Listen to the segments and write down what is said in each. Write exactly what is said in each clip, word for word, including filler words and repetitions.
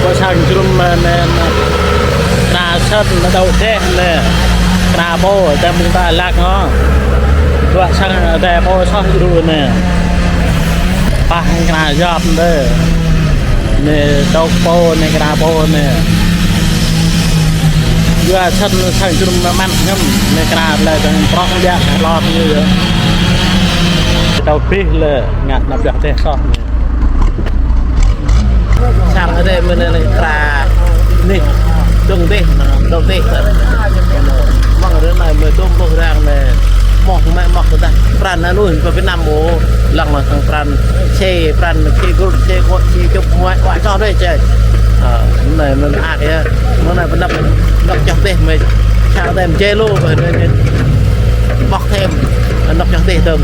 Pơ sang jrum anai, anai. Kra sĭt anai dŏ dêh anai. Kra pô, tơm ƀing ta lăk ngŏ. Dua sang adai pô soh jru anai. Pah kra yap anai. Anai dŏ pô anai kra pô anai. Dua sĭt anai sang jrum mă măn ngăm. Anai kra lĕ dơ̆ng prŏng biă lŏt anai yơh. Dŏ pih lĕ ngă anai biă dêh soh anai. Sang adai mơ̆n anai kra anih, dŏng dêh, dŏng dêh. Mơ̆ng rơnai mơ̆ dŏng boh rang anai. Mŏk mă mŏk tơdah pran anŭn pơ Việt Nam ôh, lăng mă sang pran, xe pran, xe gôl, xe gôl, xe čŭp, mă, mă čŏh dêh, čê. Ơ, anai mơ̆n ak yơh. Mơ̆n anai pơnăp, năp čŏh dêh mơ̆. Sang adai mơ̆ čê lu, mă anai, anai. Bŏk thêm, năp čŏh dêh tơm.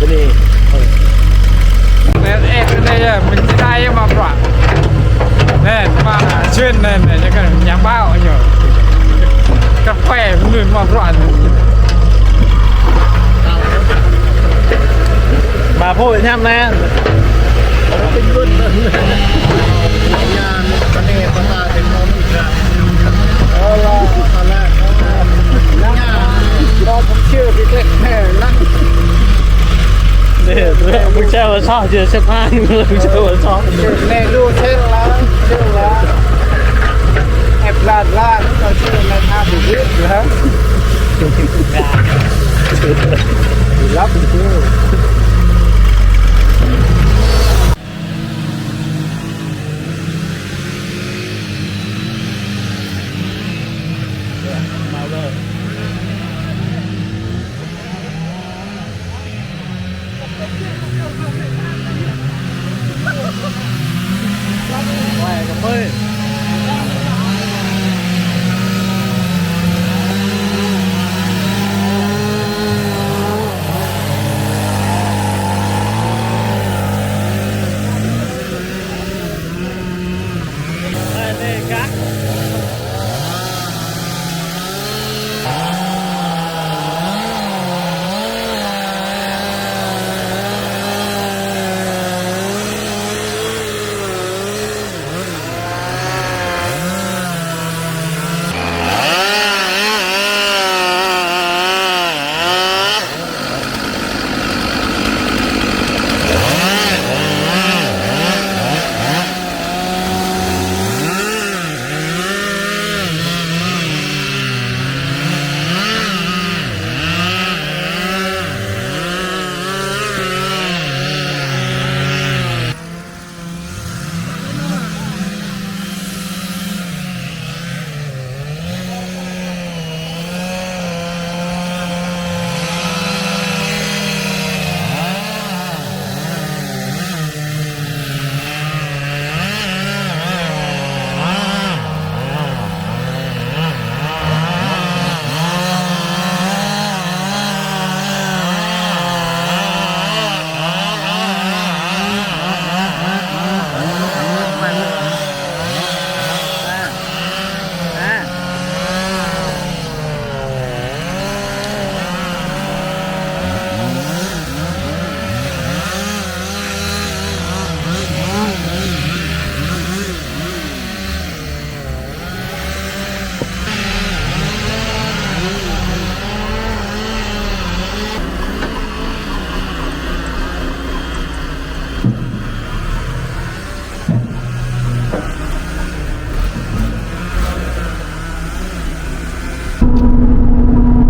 Bơni. Anai, ơ, anai yơh, mơ̆ng čơđai yơh mă bruă. Anai, mă čun anai, anai, ñu kơ ñu ƀâo ñu. Kơ phe mơnuih mă bruă anai. Mă pô Việt Nam anai. Anai, bưng chai wa soh, jê sĕt hăng, bưng chai wa soh. Anai lu sĕt lah, sĕt lah. Ep lah lah, anai tha bơgit lah. Lăp itu.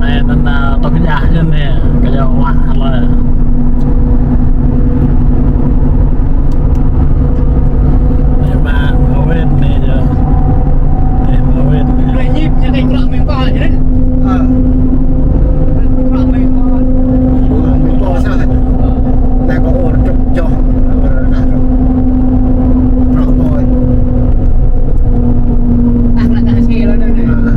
Anai anŭn, ơ, tŏk kơjăp anai, kơ yua wă lơi. Anai mă, mă wet anai yơh. Anai mă wet anai. Anai ñip ñu kơ krŏk mơ̆ng pă anai. Ơ. Krŏk mơ̆ng pă. Mơ̆ng pă sa. Anai kơ ôr čŏk čŏh. Ôr anai čŏh. Krŏk poi. Ah, anai ta si lơi anai. Ơ.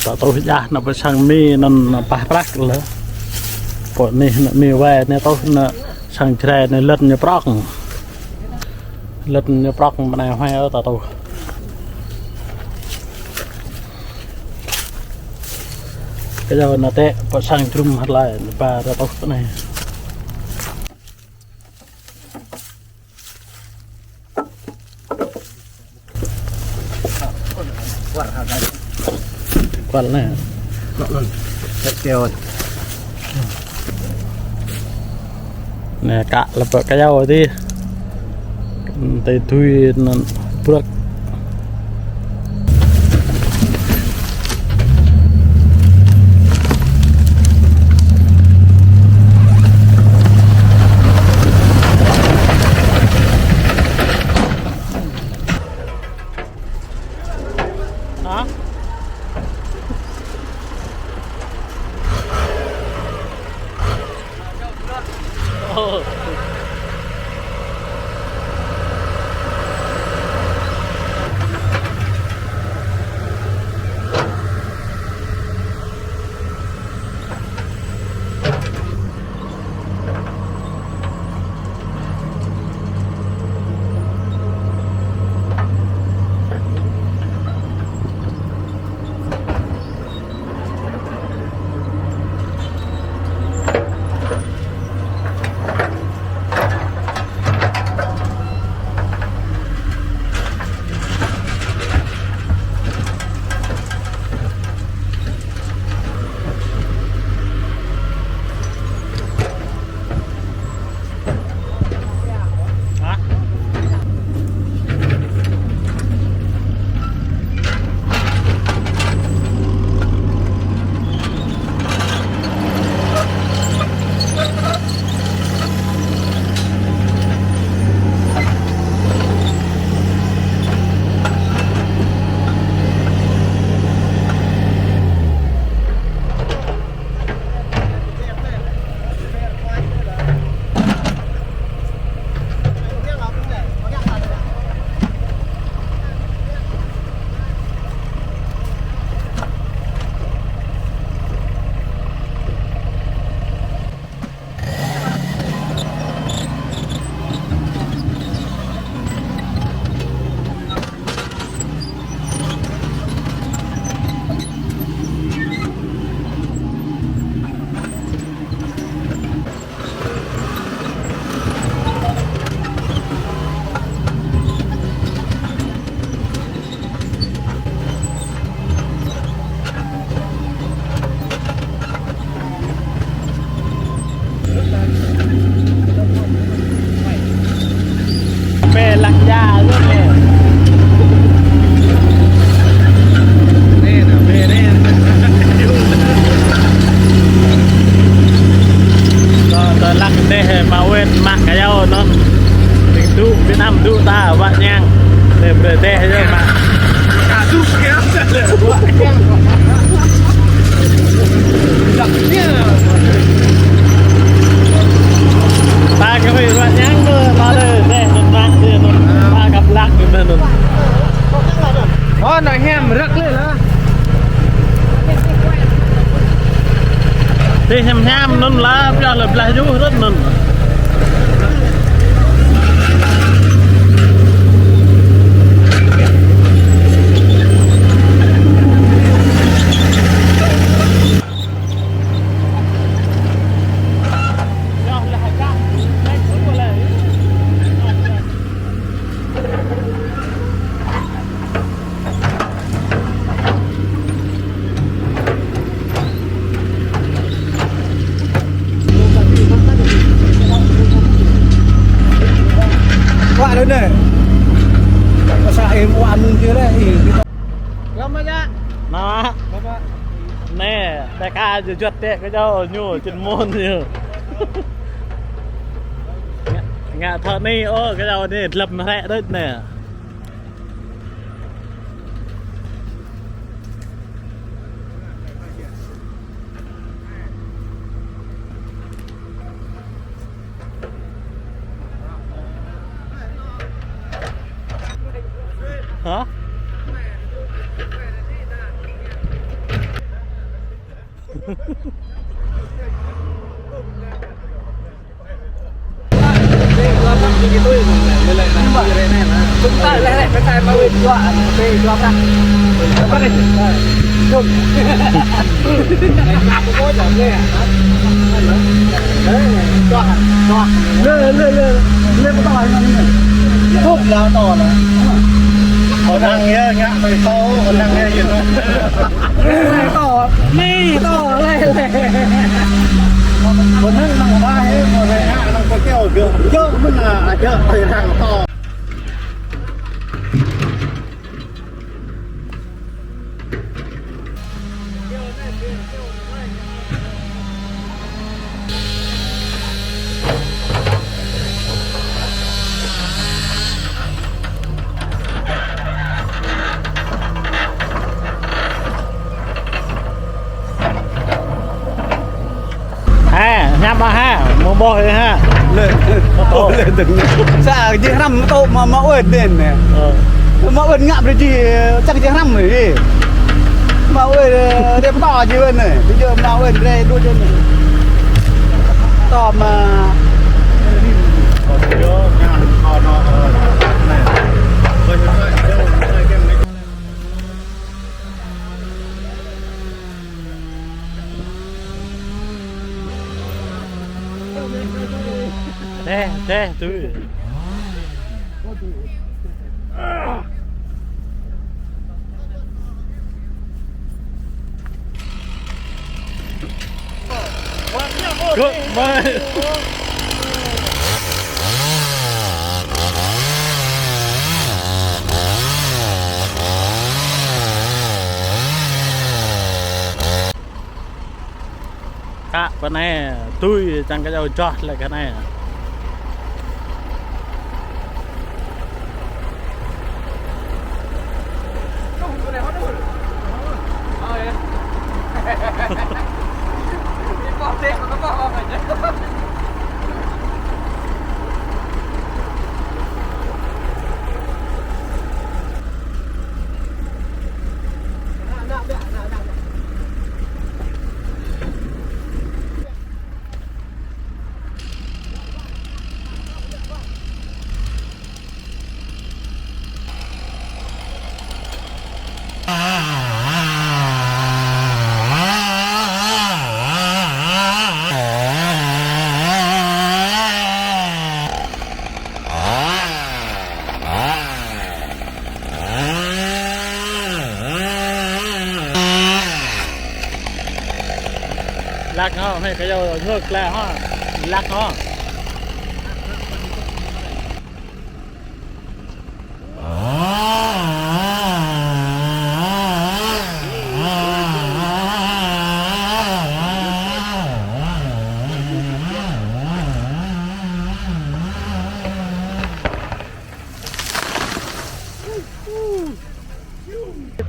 Ta truh jah nă pơ sang mi năn pah prăk lĕ. Pơ anih nă mi wai anih truh nă sang Jrai anih lŏn ñu prŏng. Lŏn ñu prŏng mơnai huai ơ ta truh. Kơ yua nă tĕ pơ sang Jrum hơt lai nă ba ta truh tơ anai. Kual nă. Nă, kă lĕ pơ kơyâo adih. Tơi tui năn brăk. Hă? Ơ. Pĕ lăng ja yơh nè. Tơ, tơ lăng dêh mă wet mă kơyâo năn. Ƀing dŭ, Việt Nam dŭ ta wă ñang. Dêh brơi dêh yơh mă. Ta kơ ƀing wă ñang tơ, ta lĕ dêh năn mă dêh năn. Ta kơ blak năn năn. Ơ, nă hiam răk lĕ lah. Tih hiam hiam nŭn lah, pioh lĕ blah juh rơ̆t nŭn. Wah, đơ nê. Pơsă ih wah anŭn jê lĕ, ih. Lăm aja. Nă. Nê, tê ka jơ̆ juăt tê kơ jâo ñu, čin môn ñu. Ngă, ngă thơ ni, ơ, kơ jâo ni, dlăp mơhrĕ đôč nê. Hă? Lê, lê, lê, lê, bắt đầu anh em. Phút là to là. Còn đang nghe, nghe phải to, còn đang nghe gì nữa. Lê, lê, to, lê, to, lê, lê. Còn đang, đang ba ấy, còn đang, đang có kẹo được. Chớ, mình là, chớ, phải đang to. Ha, hiam ƀă ha, mơ̆ ƀuh ha. Lê, ô, lê dơ̆ng. Sa jih hrăm tô mă, mă uên đen nê. Ơ. Mă uên ngă brơi jih, čang jih hrăm nê. Mă uên, ơ, rep to jih uên nê. Ƀu djơ̆ mă uên rep đuč nê. To mă. Deh, deh, tui. Good, mate. Kă pơ anai tui čang kơ jao joh lĕ kơ anai. Lăk hŏ, mơ̆ kơ yua ngơ̆k lĕ hŏ. Lăk hŏ.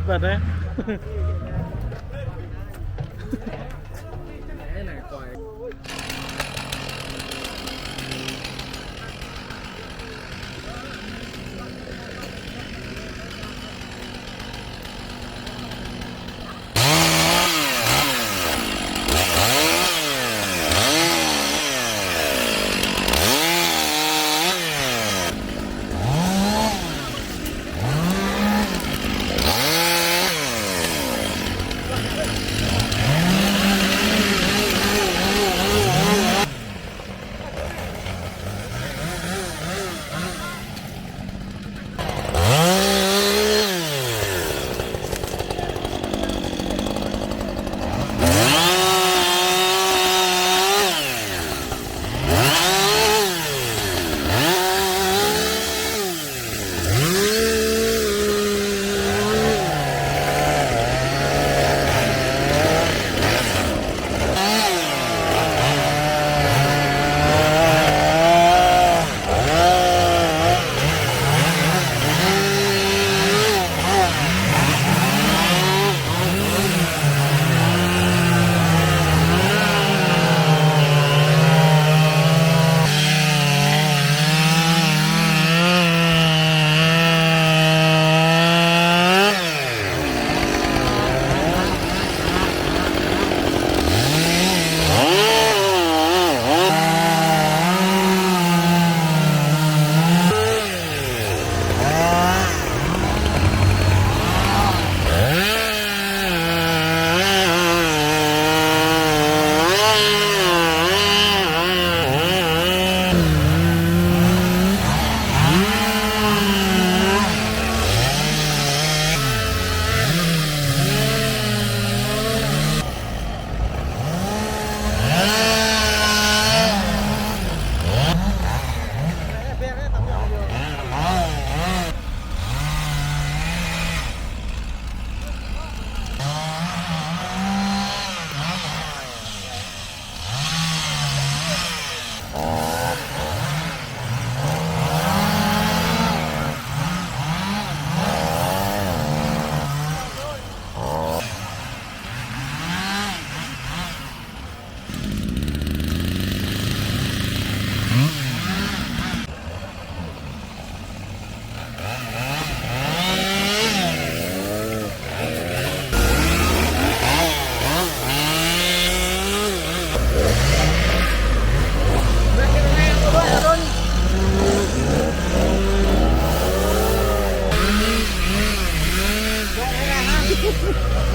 Bật đấy.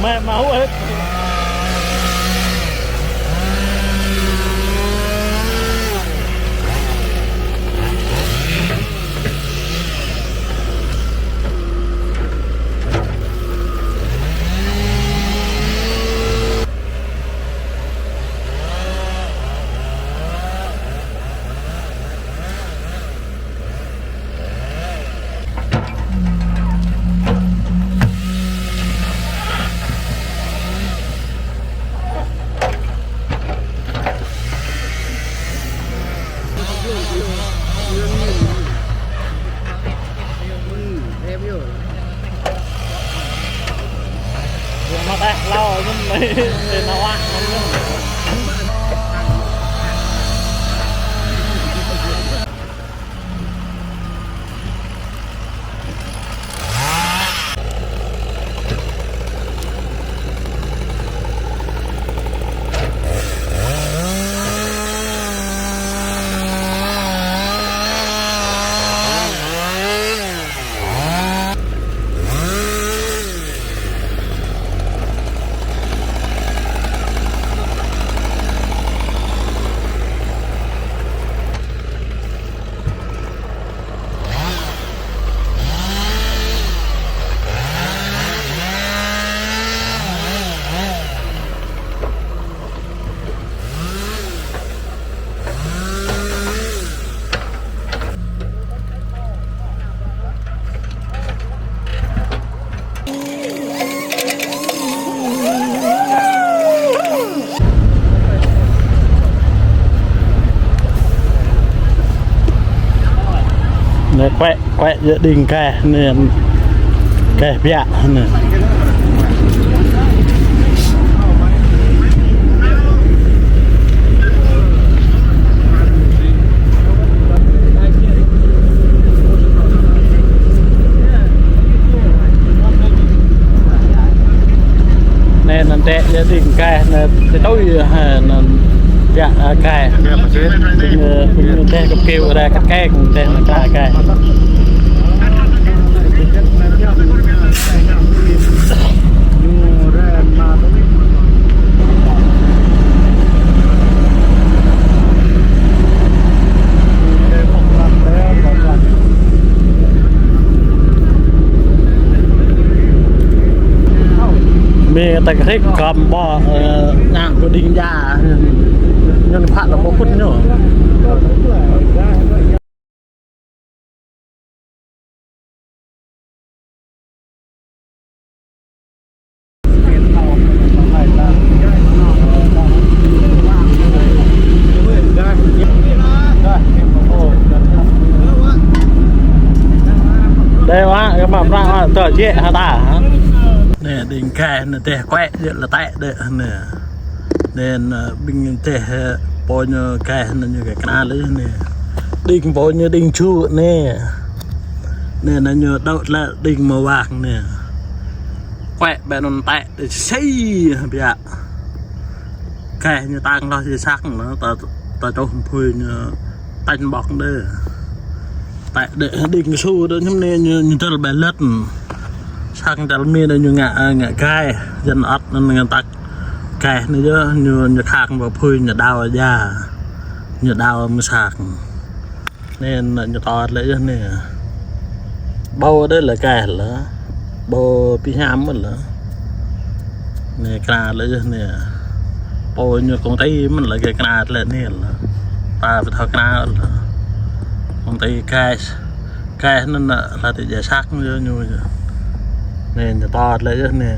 Mẹ máu hết. Yang mă teh hlâo ñŭm, ê, nao wah ñŭm. Anai kuĕ, kuĕ yơh đing keh anai, keh biă anai. Anai anŭn tĕ yơh đing keh anai, tơtui yơh ha anŭn biă, ơ, keh. Ƀing, ơ, ƀing teh kơp kêu ra kah keh, ƀing teh anai kah keh. Mơ̆ ta kơrĕk kăm ƀô̆, ơ, ngă kơ đing ja. Ñu phat lăm mơkŭt ñu. Đe wa, kơ mă prăk wa, tơ jĕ hă ta, hă? Anai, đing keh anai teh kuĕ, jĕ lĕ tĕ đĕ anai. Anŭn, ơ, ƀing teh, ơ, pô ñu keh anŭn ñu keh kơna lĕ anai. Đing pô ñu đing ču anai. Anŭn, anŭn ñu dŏ lĕ đing mơwang anai. Kuĕ ƀĕ anŭn tĕ đĕ sĭ biă. Keh ñu tăng hloh jĕ săk anŭn, ta, ta čoh phơi ñu tañ ƀŏk đĕ. Tĕ đĕ đing su đĕ ñŭm anai ñu, ñu tơl ƀĕ lĕt. Săk tơl mĭ đĕ ñu ngă, ngă keh, jăn ăt anŭn ngă tăk. Keh anai yơh ñu, ñu khăng ƀă phơi ñu đao ja. Ñu đao mơ̆ săk. Anai, anai ñu tơl lĕ yơh anai. Ƀâo đĕ lĕ keh lĕ. Ƀâo pi hiam mơ̆n lĕ. Anai kơna lĕ yơh anai. Pô ñu công ty mơ̆n lĕ kơ kơna lĕ anai lĕ. Ta ƀu thâo kơna lĕ. Công ty keh. Keh anŭn lĕ tơl jĕ săk ñu ñu. Anai ñu tơl lĕ yơh anai.